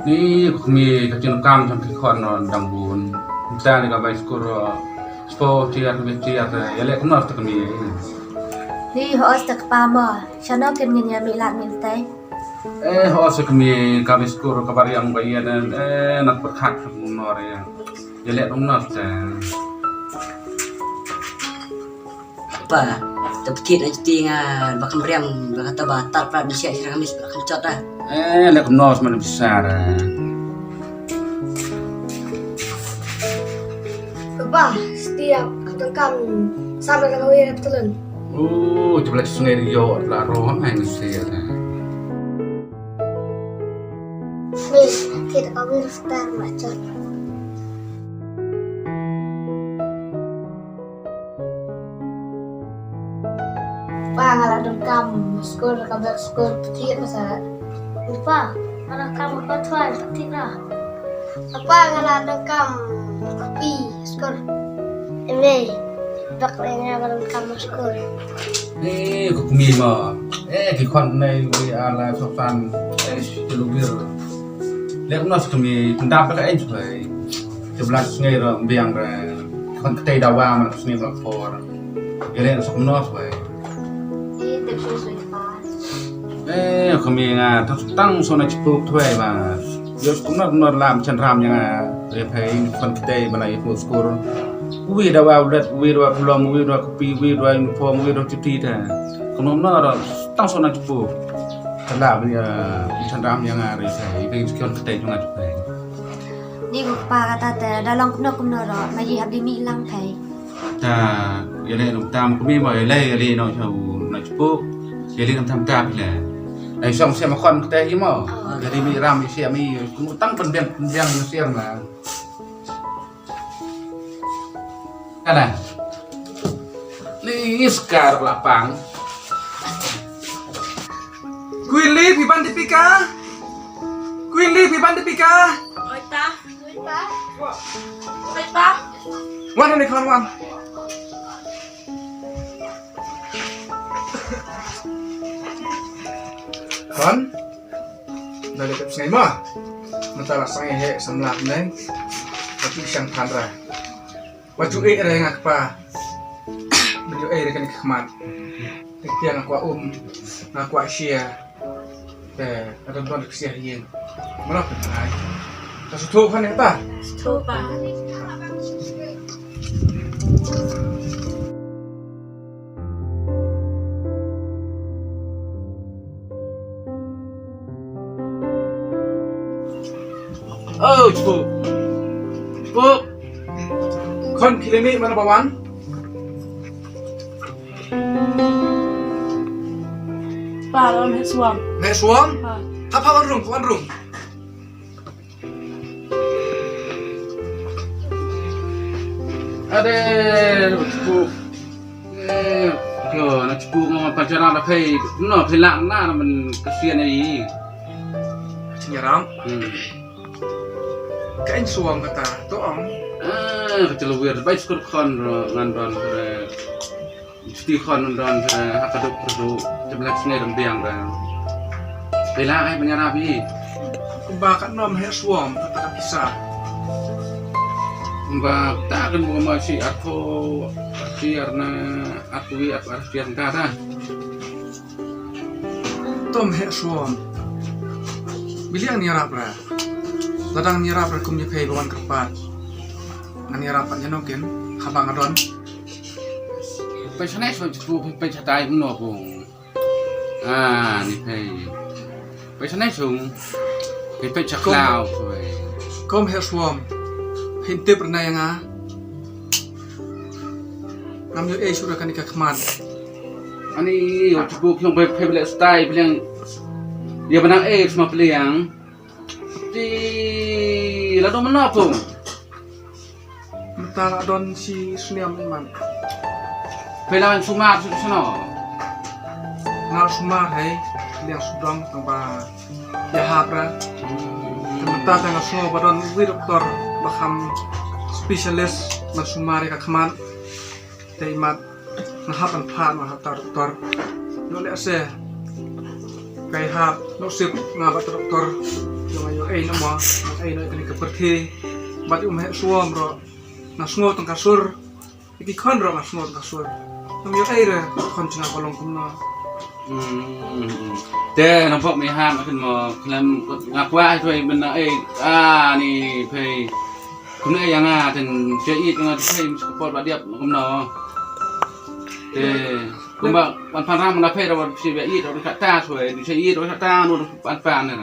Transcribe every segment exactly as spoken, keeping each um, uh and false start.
Ni ko kmie, ka jingdonkam jong ki khon ruh dang bun. Mynta ni ka bai skul ruh, spo tiar ka bai tiar, ïaleh kumno te kmie? Ni hooid te kpa mo, shano kin ngin ïa mih lad mynta? Eh, hooid te kmie, ka bai skul ruh ka ba riam ka ïa nen, eh, nat pyrkhat kumno re. Ïaleh kumno te. Pa, te pynthit na jti nga ba kam riam ba kata ba tar prat di siak sirang mis ba kam chot ah. Eh, leh kumno sma na pisa ra. Papa, stia, ka tang kam, sama ka kawir telun. Oh, jebla sungai dio la roh ai mesti ya. Ni, kita kawir star ma chot. Pa, nga la donkam skul, ka bek skul pynthit masa. Pa, nga la kam ka thwai pynthit na. Pa, nga la donkam kopi skul. Eme, bek le nga la donkam skul. Eh, ko kmie mo. Eh, ki khon nei wi ala sopan. Eh, shi lu bir. Leh kumno shi kmie, pyndap ka en shwai. Te blan sngi ruh biang ruh. Khon ktei dawa man sngi ba por. Ïaleh suk nos wei. Eh, te shu sui pa. Eh, kmie nga tang tang sona chipuk thwei ba. Yo suk kumno kumno lam chan ram ïa nga. Re phei khon ktei ba la ïa skur. Wi dawa ulet, wi dawa pulom, wi dawa kopi, wi dawa uniform, wi dawa chuti ta. Kumno kumno ruh tang sona chipuk. Tala ba ïa chan ram ïa nga re phei. Ïa khon ktei jong nga chipuk. Ni ko kpa kata te da long kumno kumno ruh ma ïa hap di mih lang thei. Ta ïaleh nang tam kmie mo ïaleh ïaleh nang chau nang chupuk ïaleh nang tam tam le. Ai song sia ma khon kata hi mo. Jadi mih ram sia mi kum tang pynbiang pynbiang sia ma. Kana. Ni iskar lapang. Queen Lee, phi ban Dipika? Queen Lee, phi ban Dipika? Oi, ta. Oi, ta. Oi, ta. Wan ni khon wan. Khon. Dah dekat sungai mah. Mentara sungai he samlah neng. Tapi siang thandra. Wat ju ïeh re nga kpa. Wat ju ïeh re kane ka khmat. Te ktia nga kwah um, nga kwah shia. Te ka don don ka shia ïing. Mano ka trai. Ka suthu kane ta? Suthu pa. Oh, chupuk. Chupuk. Khon kilimi mana bawan? Pa, lam he suam. He suam? Ha. Ha, pa wan rung, wan rung. Ade, chupuk. Eh, ko, na chupuk mo pacharam la phei. No, phei lang na, na man kasian ai. Chinyaram. Hmm. Ka in suam kata, to ong. Ah, ka chalawir, bai skur khon ro, ngan don re. Sti khon don re, ha ka duk ka duk, te blak sngi dam biang re. Bela ai banyara bi. Kumba ka nom he suam, kata ka pisa. Kumba ta kan bu ma si atho, si arna, atwi, at ar si arna ta. Tom he suam. Biliang ni rap ra. Ladang ni rap ra kum ni phei bawan kyrpad. Ngan ni rap pat nyano kin, haba nga don. Pai sanai sung chipu, pai chatai mno pung. Ah, ni phei. Pai sanai sung. Pai pai chaklau, pai. Kom he suam. Hin tip ra nai nga. Ngam ïoh ei shuh ra kane ka khmat. Ani, ïoh chipu khiong pai pai bele stai bele. Ïa ba nang ei sma bele yang. Ti la don mano pung. Mynta la don shi snem man. Pai la sumar shu sno. Nga sumar hei, liang sudong tang ba ïa hap ra. Mynta tang nga sngew ba don uwei doktor ba kham specialist ban sumar ïa ka khmat. Te imat nga hap ban phah nga hap ta doktor. Ïoh lehse kai hap noh sip nga ba ta doktor. Nga ïoh ei na ma, ei na kane ka pyrthei. Bad ïoh meh suam ro. Na sngo tang ka sur. Ki khon ro na sngo tang ka sur. Ngam ïoh ei re khon chnga kolong kumno. Hmm. Te na pok mi ham akin mo khlem nga kwah tu ei benda ei. Ah ni pei. Kumne ïa nga ten che it nga tu pei mis ka por ba diap kumno. Te kumba pan pan ram na pei ra ba che ba it ro ka ta so ei che it ro ka ta no pan pan na.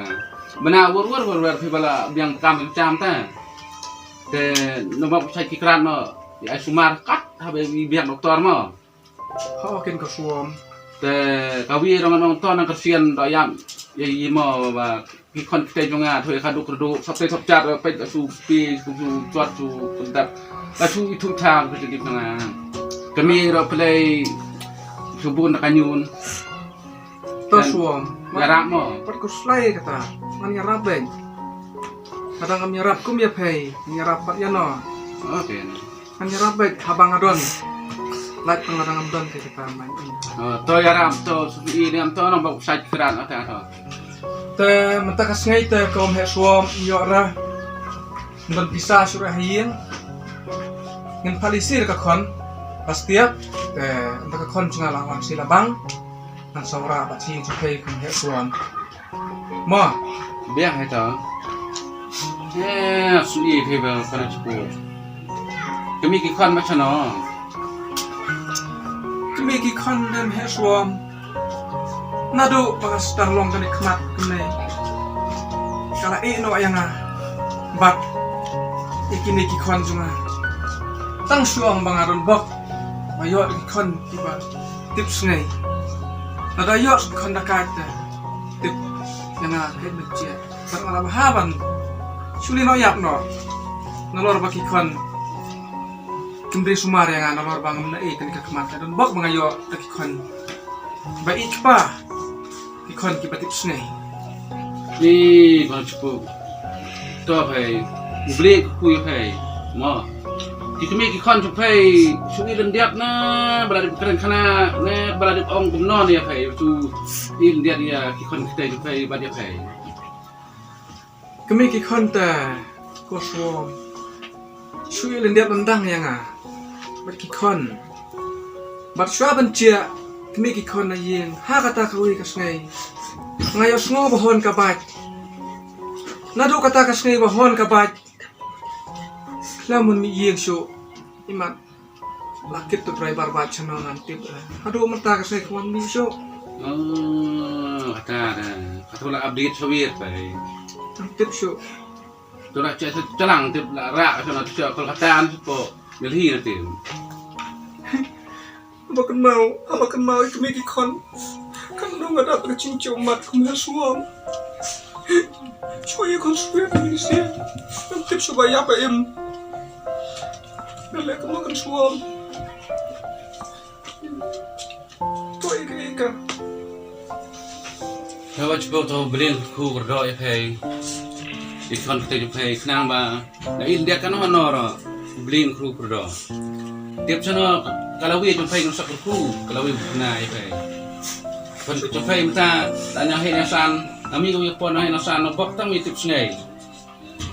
Bana wor wor wor wor phi bala biang kam cham ta. Te no ba sai ki kran no ai sumar kat ha ba biang doktor mo. Ho kin ka suam. Te ka wi rong nong ton nang ka sian do yam. Ye yi mo ba ki khon kte jong nga thoi ka duk duk sap te sap chat pet su pi su su chat su kuntat. Ka su i thu thang ka jong nga. Kami ro play su bun ka nyun. To suam. Ïarap mo. Pat ku slai kata. Ngan ïarap beng. Kadang ngam ïarap kum ïa phei. Ngam ïarap pat ïa no. Okay. Ngan ïarap bad haba nga don. Lait tang lada ngam don te kita main. Oh, to ïarap to suki ni am to nang bak sait kran ata to. Te mynta ka sngi te kom he suam ïoh ra. Don pisa shuh ha ïing. Ngin pali sir ka khon. Pastiap te mynta ka khon chnga la wan sila bang. Ngan sawra bad sing chukai kom he suam. Mo. Biang hai to. Eh, su i phi ba kana chuku. Kami ki khon ma chano. Kami ki khon dem he suam. Nadu ba nga sdang long kane khmat kane. Kala e no ïa nga. Bad i kini ki khon jong nga. Tang shuang ba nga don bok. Ba ïoh ki khon ki ba tip sngi. Nada ïoh ki khon da kai te. Tip ïa nga kane chia. Bad nga la bha ban shu leh noh ïap noh. Nalor ba ki khon kim dei sumar ïa nga nalor ba ngam na e kane ka khmat ka don bok ba nga ïoh da ki khon. Ba i kpa ki khon ki ba tip sngi. Ni ba chupu. To phai. U Blei ka kui phai. Mo. Ki kmie ki khon chu phai. Shu i lyndiat na ba la dep kren khana na ba la dep ong kumno ne phai. Shu i lyndiat ïa ki khon kita chu phai ba ïa phai. Kmie ki khon ta ko suom. Shu ïa lyndiat lyndang ïa nga. Bad ki khon. Bad shuwa ban chia kmie ki khon na ïing ha kata ka wi ka sngi. Nga ïohsngew ba hon ka bait. Naduh kata ka sngi ba hon ka bait. Khlem mih ïing shuh. Imat. La kit tu driver ba chano ngan tip. Haduh mynta ka sngi ka wan mih shuh. Oh, kata da. Kata la update sawir pai. Ngan tip shuh. Tu la check chalang tip la rak ka chano tu Kolkata ni po. Delhi na tip. Haba kynmaw, haba kynmaw ïa kmie ki khon. Kan nang nga dap ka jingkiew mat kum ha suom. Shu ïa khon shu ïa kmie sha. Ngam tip shuh ba ïap ba im. Nga leh kumno kan suom. To ïa ka ïa ka. Nga ba chupo to bring khu kyrdoh ïa phai. Ïa khon kata ïa phai khnang ba. Na in dia kan honor bling kru kru do. Tip chano kalawi jong phai ngam sak kru kalawi na i phai. Pon jong phai mynta da nya he na san ami ko pon he na san no bok tang mi tip sngai.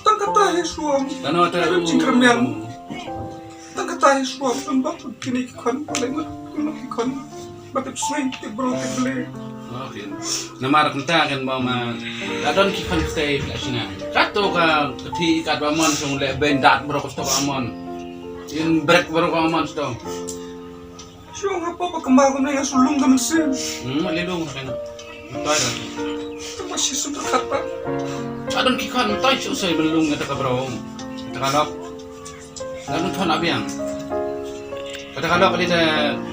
Tang kata he suam. Tano ta jing kremiang. Tang kata hi suam tang bok kini ki khon pale ngut kini ki khon. Ba tip sngi tip bro tip ble. Namar kumta kan ba ma la don ki khon stay la sina. Kato ka kati kat ba mon sung le ben dat bro ko stok amon. In break bro ko amon stok. Sung apa ba kembar ko ne sung lung ka mensin. Hmm, le lung kan. Toy. Tu ba si sung kat ba. La don ki khon toy su sai ben lung ta ka bro. Ta ka lok. Lalu thon abiang. Kata ka lok kali te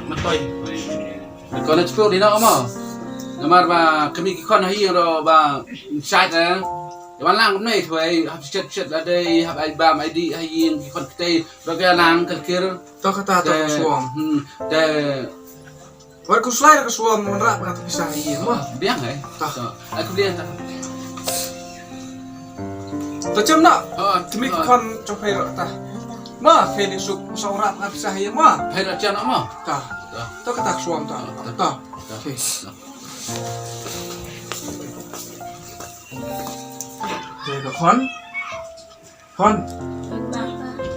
metoi. Kone chuklo dino mo. Namar ba kami ki khon ha ïing ro ba sait eh. Wan lang kumne thoi hap chet chet la dei hap ai bam ai di ha ïing ki khon kitei ro ka lang kir kir. To kata to suom. Hmm. Te Wat ku slai ka suom man rap ka pisa hi mo. Biang eh. Ta. Aku dia ta. Ta chem na. Oh, timi kon chong phai ta. Ma phai ni suk sa rap ka pisa hi mo. Phai ra chem na mo. Ta. Ta ka ta suom ta. Ta. Okay. Ta. Te ka khon. Khon.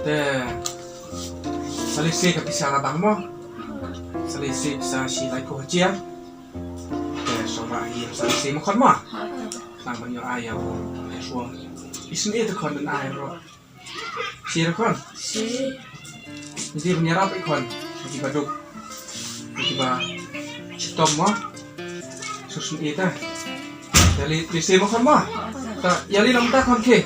Te sa leit sie ka pisa ka bang mo. Sa leit sie pisa shi laiphew hajar. Te sngewbha ïa sa leit sie mo khon mo. Nang ban ïoh ai ïa u. Isynei te khon, ban ai ruh. Shi ruh khon. Shi. Ngi dei ban ïarap ïa khon. Ngi dei ba duk. Ngi dei ba shitom mo. Susun ita. Ïa leit, leit shi mo khon mo. Ta, ïa leit na bynta khon ki.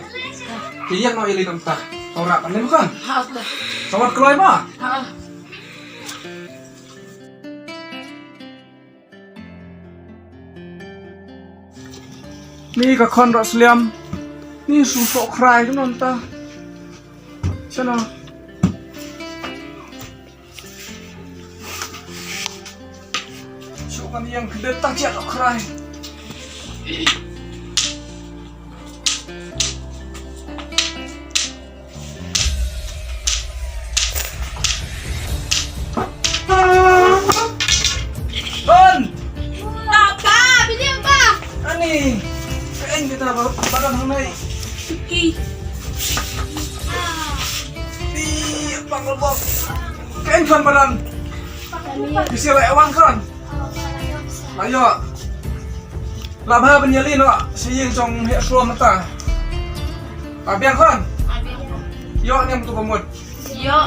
Ki ïeng noh ïa leit na bynta. Tau rah ban leit mo khon. Ha, ta. Sawat kloi mo. Ha. Ni ka khon rah sliam. Ni shu soh khrai ka non ta. Shano. Shu kan yang kedet ta, jia soh khrai. Khon! Papa, bilik apa? Ani, kain kita ba-, badan hangne. Ki. Di pang lubok. Kain khon badan. Ki sila ewan khon. Ayo. Lah bha ban ïaleit noh sha ïing jong Heh Shuwa mynta. Lah biang khon. Ïoh niam tu ba mut. Ïoh.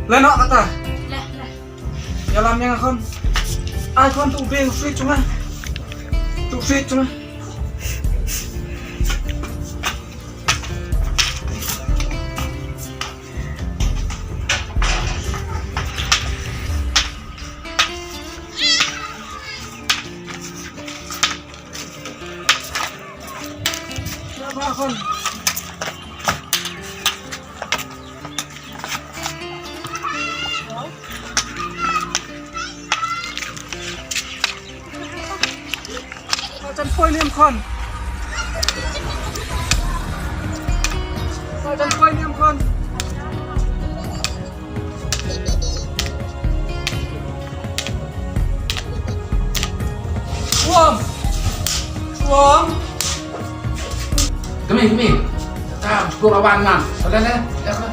Leh noh kata. Leh, leh. Ïalam ïa nga khon. Ai khon, tu beng sweet jong nga. Tu sweet jong nga. Jan poi niam khon. Jan poi niam khon. Shuwa. Shuwa. Kmie, kmie. Ta, tu lawan man. Ada, ada.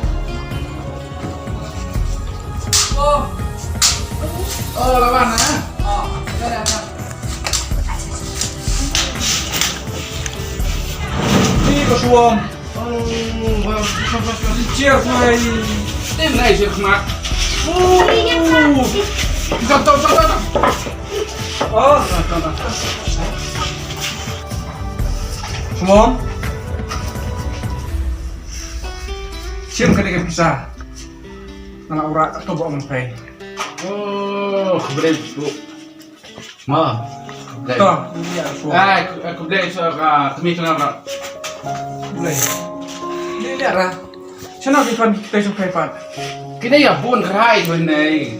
Oh. Oh, lawan, ah. Oh, ada, ada. Ni ko Shuwa. Cheers, mate. Tim nai cheers, mate. Ooh. Jom, jom, jom, jom. Oh, jom, jom, jom. Shuwa. Shim kane ka pisa. Nga la wanrah katto ba ong phi. Oh, khublei, bu. Ma. Khublei. To, ni ïa shuwa. Ai, khu-, ai, khublei shuwa ka kmie jong nga. Khublei. Ni ïa ra. Shano ki khon kita jong phi pat? Kine ïa bun khrai bun nei.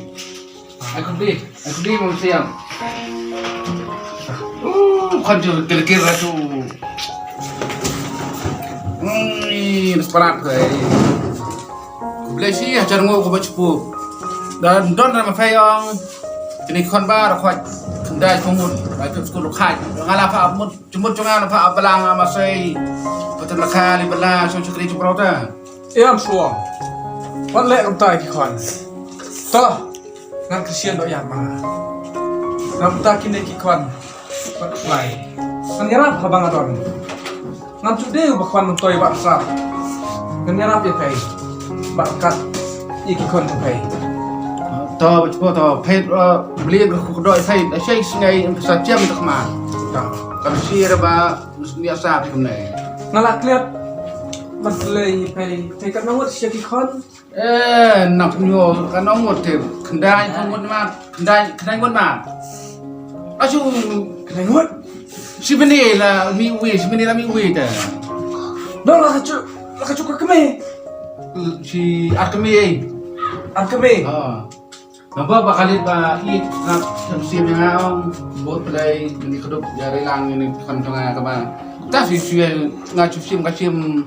Ai khublei, ai khublei Mawsiang. Uh, khon ju kir kir ra tu. Hmm, ni parat kai. Khublei shi hajar nguh kaba shu pur. Don don ra ma phi ong. Kine khon ba ra khwat khyndai phew ngut. Ba phi skul khait. Nga la pha mut, jumut jong nga la pha balang ma sei. Pateng la kha li bala shong shakri jumrota. Ïa shuwa. Wat leh kumta ki khon. To. Ngan kyrshan doh ïa ma. Ngan kumta kine ki khon. Bad khlai. Ngan ïarap haba nga don. Ngan shu dei uba khwan myntoi bad sap. Ngan ïarap ïa phi. Bad kat ïa ki khon jong phi. To, ba shuwa to. Phi, eh, bli nga khudoh ïa phi. Da shai sngai em sa jem ta khma. To. Kam shi ra ba ïa sap kumne. Nga la klet. Ban klet ïa phi. Phi kat ngut sha ki khon. Eh, nang pynïoh ka nong ngut te, khyndai phew ngut ma, khyndai, khyndai ngut ma. Asu, khyndai ngut. Shi bnai la mih wei, shi bnai la mih wei te. Dang la kachu, la kachu ka kmie. Shi ar kmie. Ar kmie. Ha. Naba ba khalid ba i na tam sim nga ong, bot play, ni kdup, jari lang ni kan jong nga kaba. Ta shi shi nga chu sim ka sim.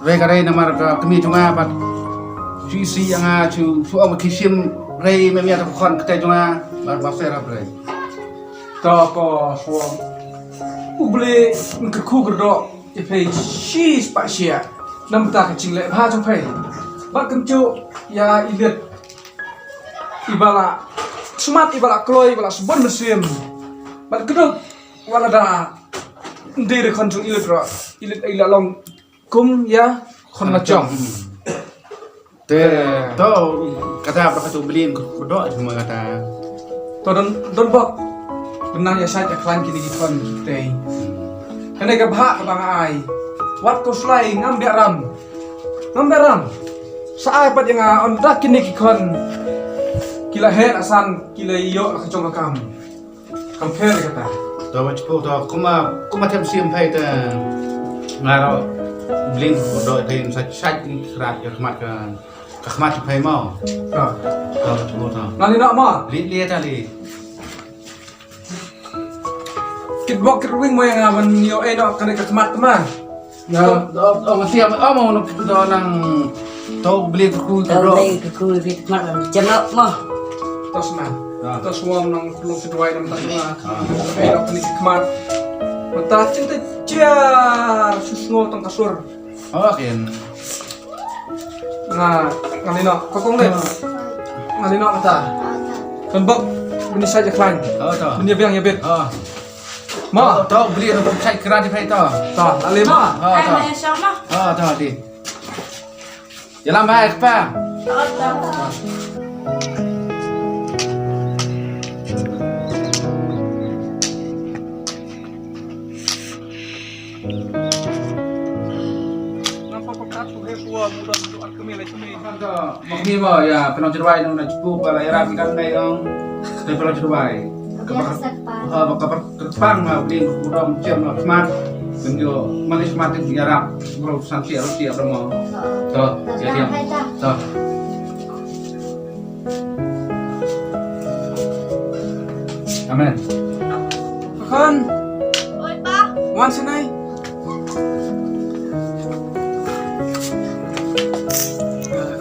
Re ka re namar ka kmie jong nga bad. Shu ïa nga shu shu ong ki shim re me mia ka khon kata jong nga bad ba se rap re. Ta ko shu ong. U Blei ngi kyrkhu kyrdoh. Ïa phi shispah shiah namar ka jingleh bha jong phi. Bad kumjuh ïa i Lit, iba la smat, iba la kloi, iba la sbun mynsiem. Bad kuduk wat lada ym dei re khon jong i Lit ruh, i Lit i la long kum ïa khon la jong. Te to kata ba kata u Blei u kyrdoh jong ma kata. To don, don bok. Kynang ïa shait ïa khlaiñ kine ki khon te. Kane ka bhah kaba nga ai, wat khuslai, ngam biang ram. Ngam biang ram. Sa ai pat ïa nga, ynda kine ki khon ki la heh la san, ki la ïoh la ka jong ka kam. Kam pher kata. To, ma Jpu, to, kumba, kumba them sim phai te. Nga ruh, Blei u kyrdoh te, sa shait ni khrat ïa khmat ka, ka khmat phai mo. To. To, ma Jpu, to. Nali nok mo. Li, li ta li. Kit bok kit wing mo ïa nga ban ïoh ei nok kane ka khmat te ma. Na, o, o, mesti am, am, am, to nang, to beli ke kui ke Tau bro. Beli ke kui ke mat, jem lok mo. Tos na. Ah. Tos wam nang pelung seduai nang tak na. Ah. Ei, lok ni khmat. Mata cinta cia, sus ngo tang kasur. Oh, kin. Nga, nga lino, kokong deh. Ah. Nga lino kata. Kan bok, bini saja klan. Oh, to. Bini biang ya bit. Ah. Mo. To, to, beli ro pun sai kra di phai to. To, la le mo. Ha, to. Ai, mai shong mo. Ha, to, di. Jalan baik, pa. To, to. Nampak pekat tu, he, kuah muda tu, aku milih sini. Mokni mo, ïa, pynlong jyrwai nong na Jpu ba la ïarap ïa kane nong. Te pynlong jyrwai. Ka ba, ha, ba ka ba kyrpang ma bding ku dom jem ma khmat. Pynjo mane khmat te ïarap. Bro san siap, siap mo. To, ïa diam. To. Amen. Khon. Oi, pa. Wan sini.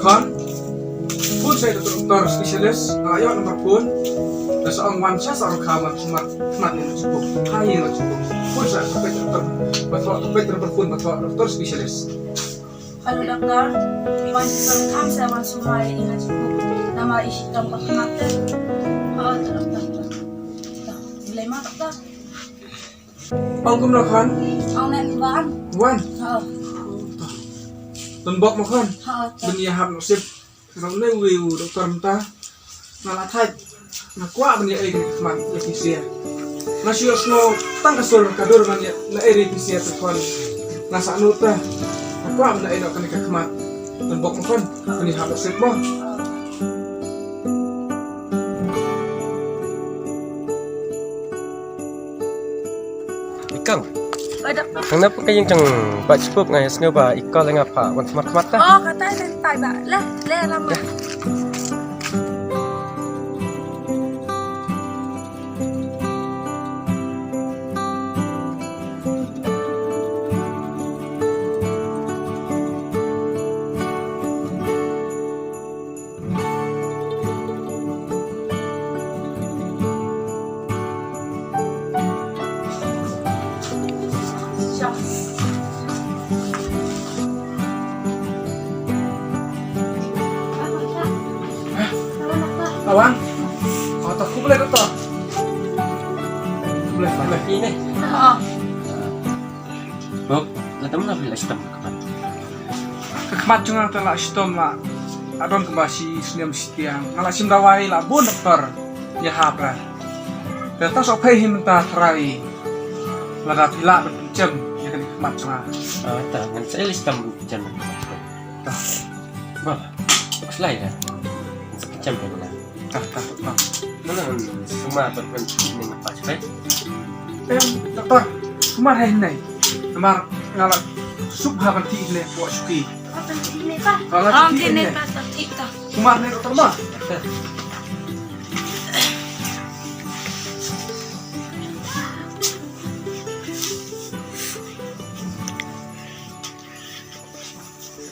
Khon. Phone sa ïa doktor specialist. Nga ïoh number phone. Nga sa ong wan sha sa ruh ka wan sumar. Khmat ïa nga sukuk. Hai ïa nga sukuk. Phone sa ïa doktor. Ba thoh doktor number phone ba thoh doktor specialist. Hello, doktor. Wan sumar kam sa wan sumar ïa nga sukuk. Namar i shitom ka khmat te. Oh, doktor. Doktor. Bilai ma doktor. Ong kumno khon? Ong nen wan. Wan? Ha. Don bok mo khon? Ha, to. Bini hap nasib. Rong ne wi u doktor mynta. Nga la thait. Nga kwah bini ai ka khmat ïa phi sia. Nga shu ïohsngew tang ka sur ka dur ban ïa na ai ri phi sia te khon. Nga sah nud te. Nga kwah bini ai noh kane ka khmat. Don bok mo khon. Bini hap nasib mo. Ikang. Oi, doktor. Kang napa ka ïing jong Bah Jpup, nga ïa sngew ba i call ïa nga phah wan sumar khmat ta. Oh, kata ïa tai ba. Leh, leh lama. Awang. Oh, to, khublei, doktor. Khublei, khublei. Ini. Oh. Bok, la tam la phi la shitom ka khmat. Ka khmat jong nga te la shitom la. Adon kaba shi snem shi tiang. Nga la shim dawai la bun doktor. Ïa hap ra. Te ta sop phai hi mynta trai. Lada phi lah ban pynjem ïa ka khmat jong nga. Ah, ta ngan sa la shitom pynjem. Ta. Ba. Slai da. Pynjem da. Tah, tah, tah. Mana sumar pat kan ni na pas pe. Em, doktor, sumar hai nai. Namar nga la suk ha ban ti ne po suki. Kan ti ne pa. Kan ti ne pa, kan ti ta. Sumar ne doktor ma.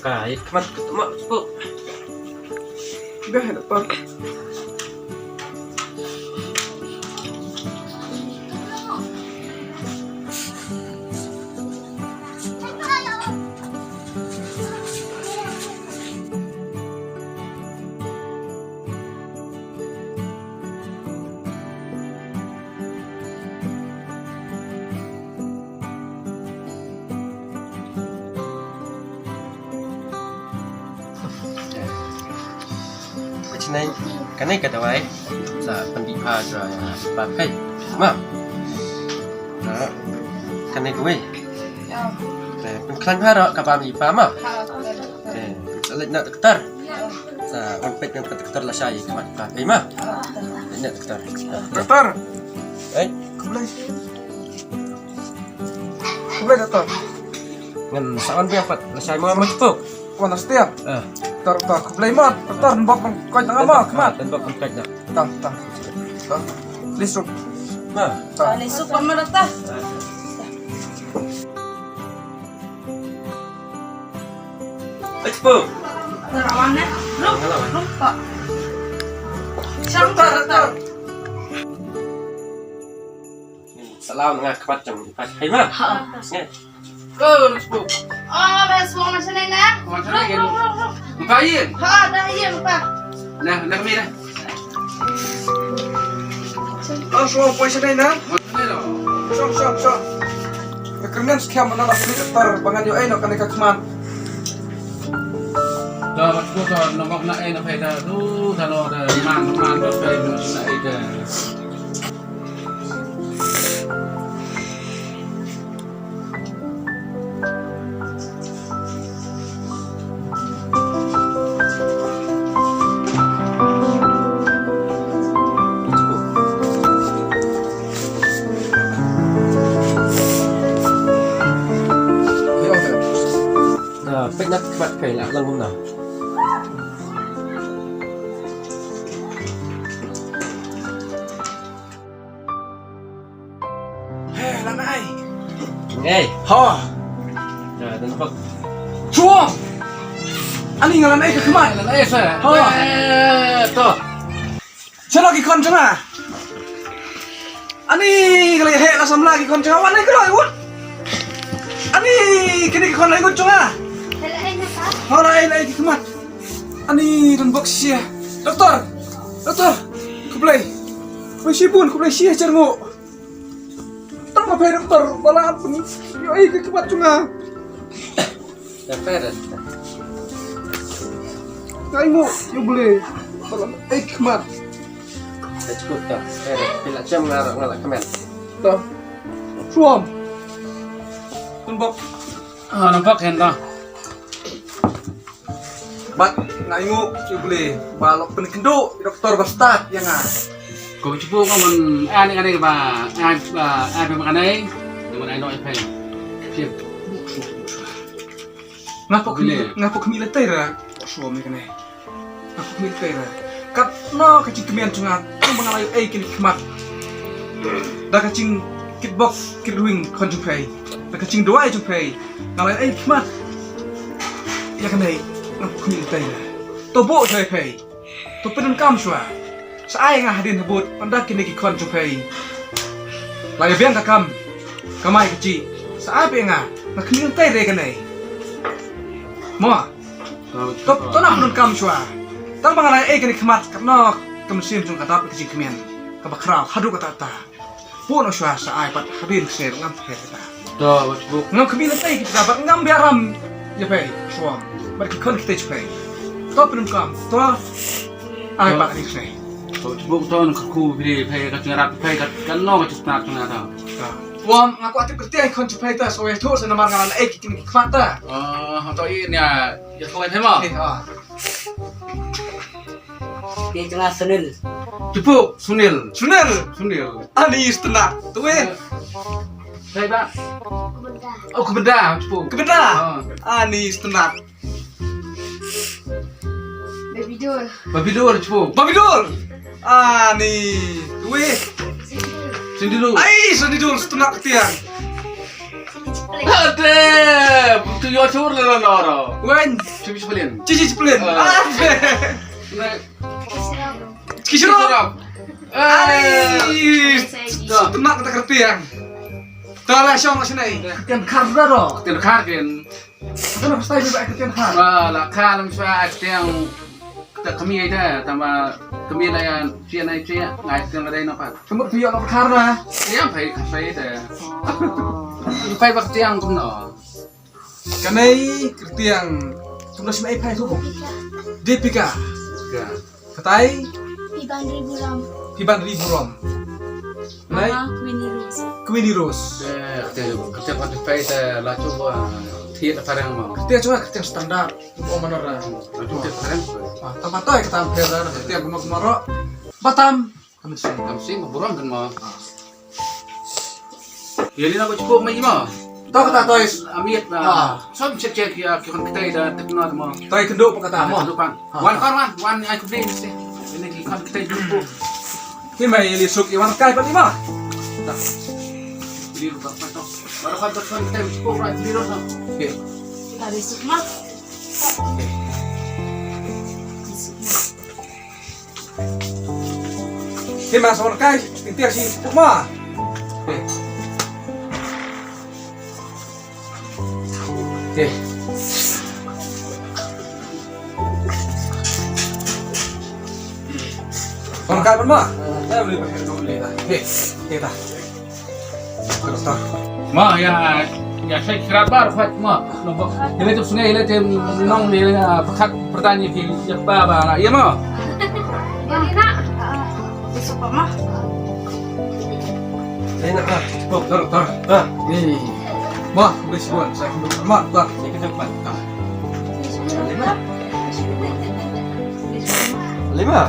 Ka, ïa khmat ka tmok spuh. Dah, dah, Pak. Kane, kane ka dawai sa pynbit pha jra ïa pha phai. Ma. Ha. Kane kawei. Te pynkhlaiñ pha ruh ka bam ïa pha ma. Te sa leit na doktor. Sa wan peit na doktor lashai ïa ka khmat pha phai ma. Leit na doktor. Doktor. Ei. Khublei. Khublei doktor. Ngan sa wan biang pat lashai ma ma tuk. Wan na stia. Eh. Doktor, doktor, khublei mo. Doktor, nbok ban koit na nga mo, khmat. Nbok ban koit na. Tang, tang. Tang. Lisuk. Na. Tang. Lisuk mo doktor. Expo. Doktor, awan eh. Rum, rum, Pak. Doktor, doktor. Salam nga khmat jam ipas. Hai ma. Ha. Nge. Ko, let's go. Oh, let's go, macam ni, nah. Macam ni, kan? Rung, rung, rung. Buka air. Ha, dah air, buka. Nah, dah kami dah. Oh, so, poi sini, nah. Macam ni, dah. Sok, sok, sok. Ka kyrmen skhem na la sini doktor, ba ngan ïoh ei noh kane ka khmat. Dah, let's go, dah, nongok na ei na phaida. Tu, dah, no, dah, man, man, dah, phaida, na ei, dah. Ah, peit na khmat peit la lang kumno. He, la nai. Ngai. Ha. Ya, dan bak. Chuong. Ani nga la nai ka khmat. La nai sa. Ha. Eh, to. Shala ki khon jong nga. Ani nga la he la samla ki khon jong nga. Wan nai ka roi wut. Ani kini ki khon lai wut jong nga. Ha, la nai ki khmat. Ani don bok sia. Doktor. Doktor. Khublei. Khublei shibun, khublei sia jar ngo. Tang ba phi doktor ba la pyn ïoh ei ka khmat jong nga. Ya phi dah. Ngai ngo ïoh blei ba la ei khmat. Dah cukup dah. Phi dah. Phi la jem nga nga la kmen. Dah. Suam. Tun bok. Ah, nampak hen dah. Bad nga ainguh ïa U Blei ba la pynkynduh ïa doktor ba stad ïa nga. Ko chupu ko man ani ani ba ai ba ai ba kan ai. Ni man ai no ai pai. Sip. Nga pok ni nga pok ni le tera. Suam ni kane. Nga pok ni le tera. Kat no ka jingkmen jong nga tang ba nga la ïoh ei kine ki khmat. Da ka jingkitbok kitrwiang khon jong phi. Da ka jingduwai jong phi. Nga la ïoh ei ki khmat. Ïa kane nga pok ni le tera. To buh jong phi. To pyndonkam shuwa. Sa ai nga hadien habud ynda kine ki khon jong phi la ïa biang ka kam. Kamai kajih. Sa ai phi nga. Nga khmih lynter ïa kane. Mo. To, to nang pyndonkam shuwa. Tang ba nga la ïoh kane khmat katno ka mynsiem jong ka dap ka jingkmen. Kaba khraw haduh katta katta. Buh noh shuwa sa ai pat hadien kseh ngam pher kita. To, wat buk. Ngam khmih lynter kita bad ngam biaram ïa phi shuwa. Bad ki khon kita jong phi. To pyndonkam. To ai pat hadien kseh. To, wat buk to nang kyrkhu phi phi ka jingïarap phi ka katno ka jingstad jong nga to. To. Wam nga kwah tip kyrteng khon jong phi ta so ïathuh sa namar nga la ei ki khmat ta. Oh, to i nia ïathuh phi mo. Eh, ah. Te jong nga Sunil. Chupu, Sunil. Sunil. Sunil. Ani stna. Tu eh. Sai ba. Oh, Kebenda, chupu. Kebenda. Oh. Ani stna. Babidor. Babidor, chupu. Babidor. Ani. Tu eh. Sindilu. Ai, Sindilu stna ketiang. Ade, tu yo chur le lo noro. Wen. Chibi Chaplin. Chibi Chaplin. Ah. Ade. Kisirop. Kisirop. Ai. Dah. Temak kita kerti yang. Dah lah, syong lah sini. Ken khar dah ro. Ken khar ken. Ken apa style juga ken khar. Wah, lah khar lang sua ken. Kita kami aja tambah kami lah yang cia naik cia ngai ken lah dah nampak. Kamu tu yang khar dah. Yang baik khar saya dah. Baik bak tiang tu no. Kane kyrteng, kum da shim ei phai tu. Deepika. Deepika. Katai? Piban Ri Burom. Piban Ri Burom. Lai? Mama Queenie Rose. Queenie Rose. Eh, kata, kata, kata, kata, la cuba thied phareng mo. Kata cuba kata standard. Oh, mana ra. La cuba thied phareng. Ah, tama toi kata phareng, kata kumno kumno ro. Batam. Kami sing. Kami sing, burom kan mo. Ïa lina ba cukup mai mo. To kata toys. Amit na. Ah. Som check check ïa ki khon kita da tekno mo. Toy kendo pa kata mo. Kendo pan. Ah. Wan kon wan, wan ai kubli mesti. Ini ki khon kita cukup. Ki mai li suk iwan kai pa lima. Ta. Li lu pa to. Baru khon khon kita cukup ra li lu. Okey. Tadi suk mah. Okey. Te ma sawar kai, tin tiar si tuk ma. Te. Te. Sawar kai ma. Te, te ta. Ma, ïa, ïa, shai krat bar, phat, ma. Ïa, le tup sungai, ïa, le tem nong, ïa, le, ah, pyrkhat, pyrtan, ïa, ki, ïa, ba, ba, na, ïa, ma. Ïa, ni, na. Besok, ma. Ïa, na, ah, cukup, tar, tar. Ah, ni. Ma, boleh sebuah, saya kena, ma, tar. Ni kena, ma. Ah. Lima. Lima.